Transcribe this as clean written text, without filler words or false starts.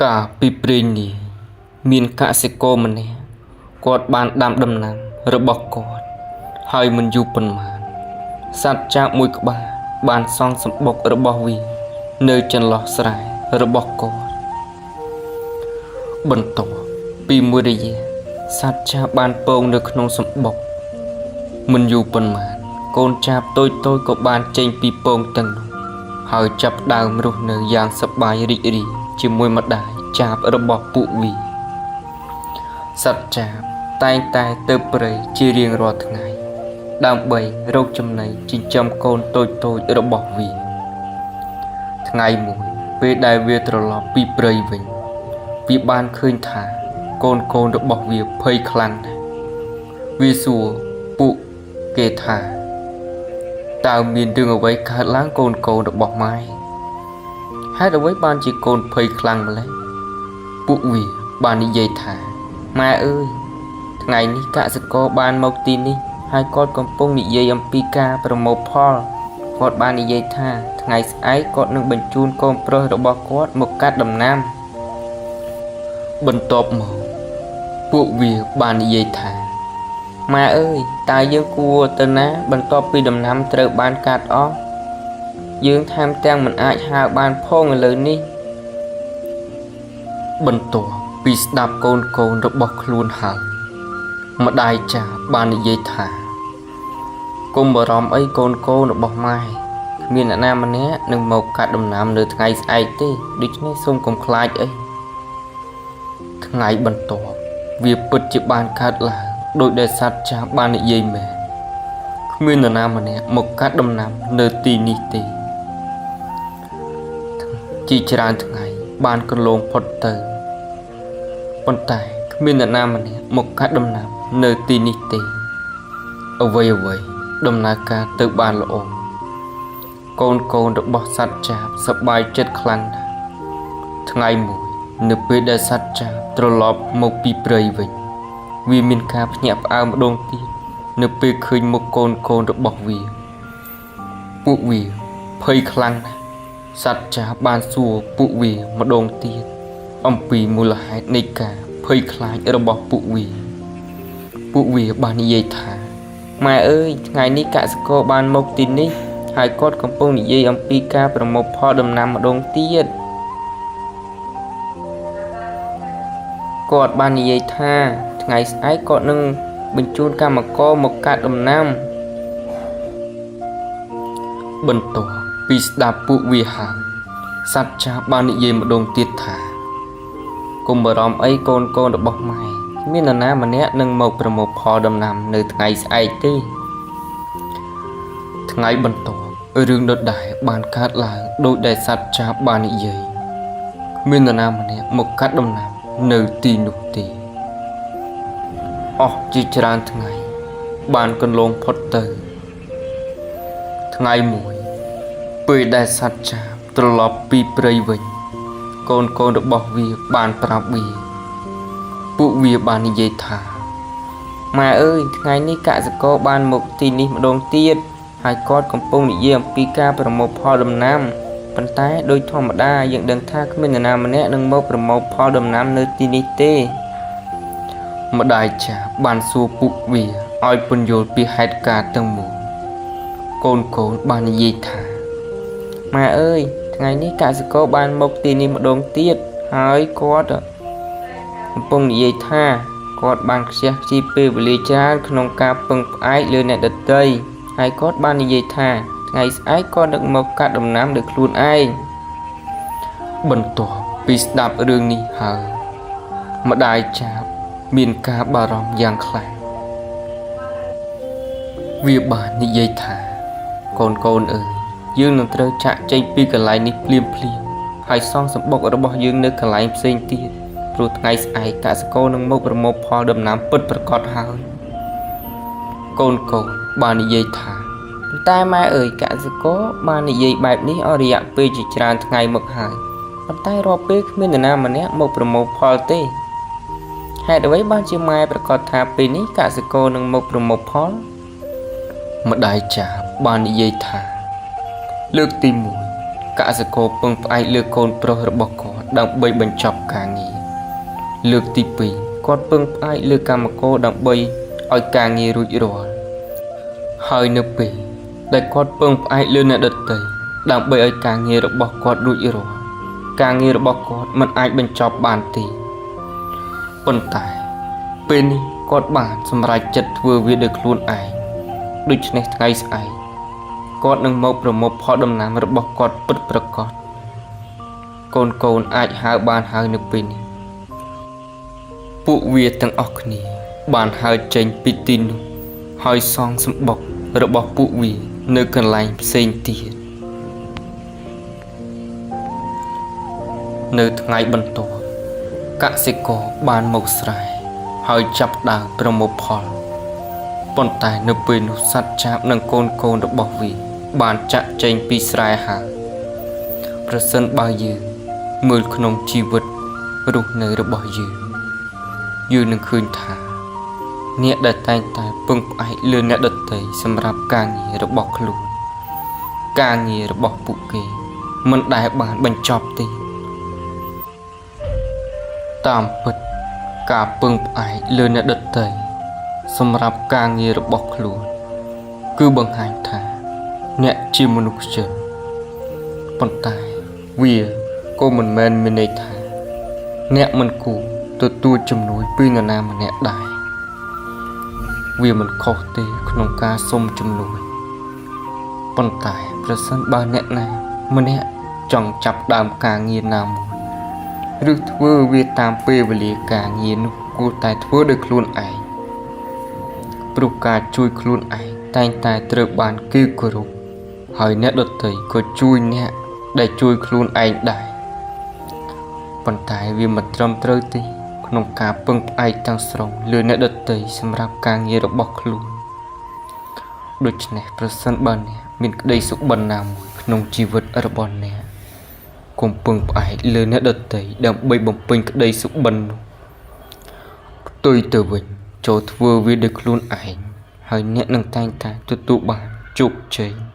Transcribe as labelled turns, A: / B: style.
A: កាលពីព្រេងនាយមានកសិករម្នាក់គាត់បានដាំដំណាំរបស់គាត់ហើយមិនយូរប៉ុន្មានសត្វចាបមួយក្បាលបានសង់សម្បុករបស់វានៅចន្លោះស្រែរបស់គាត់បន្ទាប់ពីមួយរយៈសត្វចាបបានពងនៅក្នុងសម្បុកមិនយូរប៉ុន្មានកូនចាបតូចៗក៏បានចេញពីពងទាំងនោះហើយចាប់ផ្ដើមរស់នៅយ៉ាងសប្បាយរីករាយជាមួយម្ដាយចាបរបស់ពួកវា សត្វចាបតែងតែទៅព្រៃជារៀងរាល់ថ្ងៃ ដើម្បីរកចំណីចិញ្ចឹមកូនតូចៗរបស់វា ថ្ងៃមួយពេលដែលវាត្រឡប់ពីព្រៃវិញ វាបានឃើញថាកូនៗរបស់វាភ័យខ្លាំងណាស់វាសួរពួកគេថាតើមានរឿងអ្វីកើតឡើងកូនៗរបស់ម៉ែហេតុអ្វីបានជាកូនភ័យខ្លាំងម្ល៉េះពួកវាបាននិយាយថាម៉ែអើយថ្ងៃនេះកសិករបានមកទីនេះហើយគាត់កំពុងនិយាយអំពីការប្រមូលផលគាត់បាននិយាយថាថ្ងៃស្អែកគាត់នឹងបញ្ជូនកូនប្រុសរបស់គាត់មកកាត់ដំណាំបន្ទាប់មកពួកវាបាននិយាយថាម៉ែអើយតើយើងគួរទៅណាបន្ទាប់ពីដំណាំត្រូវបានកាត់អស់យើងថែមទាំងមិនអាចហើរបានផងឥឡូវនេះបន្ទាប់ពីស្ដាប់កូនៗរបស់ខ្លួនហើយម្ដាយចាបាននិយាយថាកុំបារម្ភអីកូនៗរបស់ម៉ែគ្មានអ្នកណាម្នាក់នឹងមកកាត់ដំណាំនៅថ្ងៃស្អែកទេដូច្នេះសូមកុំខ្លាចអីថ្ងៃបន្ទាប់វាពិតជាបានកើតឡើងដោយដែលសត្វចាស់បាននិយាយមែនគ្មាននរណាម្នាក់មកកាត់ដំណាំនៅទីនេះទេជាច្រើនថ្ងៃបានកន្លងផុតទៅប៉ុន្តែគ្មានអ្នកណាម្នាក់មកកាត់ដំណាំនៅទីនេះទេអ្វីអ្វីដំណើរការទៅបានល្អកូនៗរបស់សត្វចាបសប្បាយចិត្តខ្លាំងណាស់ថ្ងៃមួយនៅពេលដែលសត្វចាបត្រឡប់មកពីព្រៃវិញវាមានការភ្ញាក់ផ្អើលម្ដងទៀតនៅពេលឃើញមុខកូនៗរបស់វាពួកវាភ័យខ្លាំងណាស់សត្វចាបបានសួរពួកវាម្ដងទៀតអំពីមូលហេតុនៃការភ័យខ្លាចរបស់ពួកវាពួកវាបាននិយាយថាម៉ែអើយថ្ងៃនេះកសិករបានមកទីនេះហើយគាត់កំពុងនិយាយអំពីការប្រមូលផលដំណាំម្ដងទៀតគាត់បាននិយាយថាថ្ងៃស្អែកគាត់នឹងបញ្ជូនកម្មករមកកាត់ដំណាំបន្ទាប់ពីស្ដាប់ពួកវាហើយសត្វចាស់បាននិយាយម្ដងទៀតថាកុំបារម្ភអីកូនៗរបស់ម៉ែគ្មាននរណាម្នាក់នឹងមកប្រមូលផលដំណាំនៅថ្ងៃស្អែកទេថ្ងៃបន្ទាប់រឿងដដែលបានកើតឡើងដោយដែលសត្វចាស់បាននិយាយគ្មាននរណាម្នាក់មកកាត់ដំណាំនៅទីនោះទេអស់ជាច្រើនថ្ងៃបានកន្លងផុតទៅថ្ងៃមួយពេលដែលសត្វចាបត្រឡប់ពីព្រៃវិញកូនៗរបស់វាបានប្រាប់វាពួកវាបាននិយាយថាម៉ែអើយថ្ងៃនេះកសិករបានមកទីនេះម្ដងទៀតហើយគាត់កំពុងនិយាយអំពីការប្រមូលផលដំណាំប៉ុន្តែដោយធម្មតាយើងដឹងថាគ្មាននរណាម្នាក់នឹងមកប្រមូលផលដំណាំនៅទីនេះទេម្ដាយចាបានសួរពួកវាឲ្យពន្យល់ពីហេតុការណ៍ទាំងមូលកូនៗបាននិយាយថាម៉ែអើយថ្ងៃនេះកសិករបានមកទីនេះម្ដងទៀតហើយគាត់កំពុងនិយាយថាគាត់បានខ្ជះខ្ជាយពេលវេលាច្រើនក្នុងការពឹងផ្អែកលើអ្នកដទៃហើយគាត់បាននិយាយថាថ្ងៃស្អែកគាត់នឹងមកកាត់ដំណាំដោយខ្លួនឯងបន្ទាប់ពីស្ដាប់រឿងនេះហើយម្ដាយចាបមានការបារម្ភយ៉ាងខ្លាំងវាបាននិយាយថាកូនៗអើយយើងនឹងត្រូវចាក់ចេញពីកន្លែងនេះភ្លាមៗហើយសង់សម្បុករបស់យើងនៅកន្លែងផ្សេងទៀតព្រោះថ្ងៃស្អែកកសិករនឹងមកប្រមូលផលដំណាំពិតប្រាកដហើយកូនៗបាននិយាយថាប៉ុន្តែម៉ែអើយកសិករបាននិយាយបែបនេះអស់រយៈពេលជាច្រើនថ្ងៃមកហើយប៉ុន្តែរាល់ពេលគ្មាននរណាម្នាក់មកប្រមូលផលទេហេតុអ្វីបានជាម៉ែប្រាកដថាពេលនេះកសិករនឹងមកប្រមូលផលម្ដាយចាបបាននិយាយថាលើកទី1កសិករពឹងផ្អែកលើកូនប្រុសរបស់គាត់ ដើម្បីបញ្ចប់ការងារលើកទី2គាត់ពឹងផ្អែកលើកម្មករដើម្បីឲ្យការងាររួចរាល់ហើយនៅពេលដែលគាត់ពឹងផ្អែកលើអ្នកដទៃដើម្បីឲ្យការងាររបស់គាត់រួចរាល់ការងាររបស់គាត់មិនអាចបញ្ចប់បានទេប៉ុន្តែពេលនេះគាត់បានសម្រេចចិត្តធ្វើវាដោយខ្លួនឯងដូច្នេះថ្ងៃស្អែកគាត់នឹងមកប្រមូលផលដំណាំរបស់គាត់ពិតប្រាកដកូនកូនអាចហើរបានហើយនៅពេលនេះពួកវាទាំងអស់គ្នាបានហើរចេញពីទីនោះហើយសង់សម្បុករបស់ពួកវានៅកន្លែងផ្សេងទៀតនៅថ្ងៃបន្ទាប់កសិករបានមកស្រែហើយចាប់ផ្ដើមប្រមូលផលប៉ុន្តែនៅពេលនោះសត្វចាបនិងកូនកូនរបស់វាបានចាក់ចេញពីស្រែហើយប្រសិនបើយើងមើលក្នុងជីវិតរស់នៅរបស់យើងយើងនឹងឃើញថាអ្នកដែលតែងតែពឹងផ្អែកលើអ្នកដទៃសម្រាប់ការងាររបស់ខ្លួនការងាររបស់ពួកគេមិនដែលបានបញ្ចប់ទេតាមពិតការពឹងផ្អែកលើអ្នកដទៃសម្រាប់ការងាររបស់ខ្លួនគឺបង្ហាញថាអ្នកជាមនុស្សខ្ជិលប៉ុន្តែវាក៏មិនមែនមានន័យថាអ្នកមិនគួរទទួលជំនួយពីនរណាម្នាក់ដែរវាមិនខុសទេក្នុងការសុំជំនួយប៉ុន្តែប្រសិនបើអ្នកណាម្នាក់ចង់ចាប់ផ្ដើមការងារណាមួយឬធ្វើវាតាមពេលវេលាការងារនោះគួរតែធ្វើដោយខ្លួនឯងព្រោះការជួយខ្លួនឯងតែងតែត្រូវបានគេគោរពហើយអ្នកដទៃក៏ជួយអ្នកដែលជួយខ្លួនឯងដែរប៉ុន្តែវាមិនត្រឹមត្រូវទេក្នុងការពឹងផ្អែកទាំងស្រុងលើអ្នកដទៃសម្រាប់ការងាររបស់ខ្លួនដូច្នេះប្រសិនបើអ្នកមានក្តីសុបិនណាមួយក្នុងជីវិតរបស់អ្នកកុំពឹងផ្អែកលើអ្នកដទៃដើម្បីបំពេញក្តីសុបិននោះផ្ទុយទៅវិញចូលធ្វើវាដោយខ្លួនឯងហើយអ្នកនឹងតែងតែទទួលបានជោគជ័យ។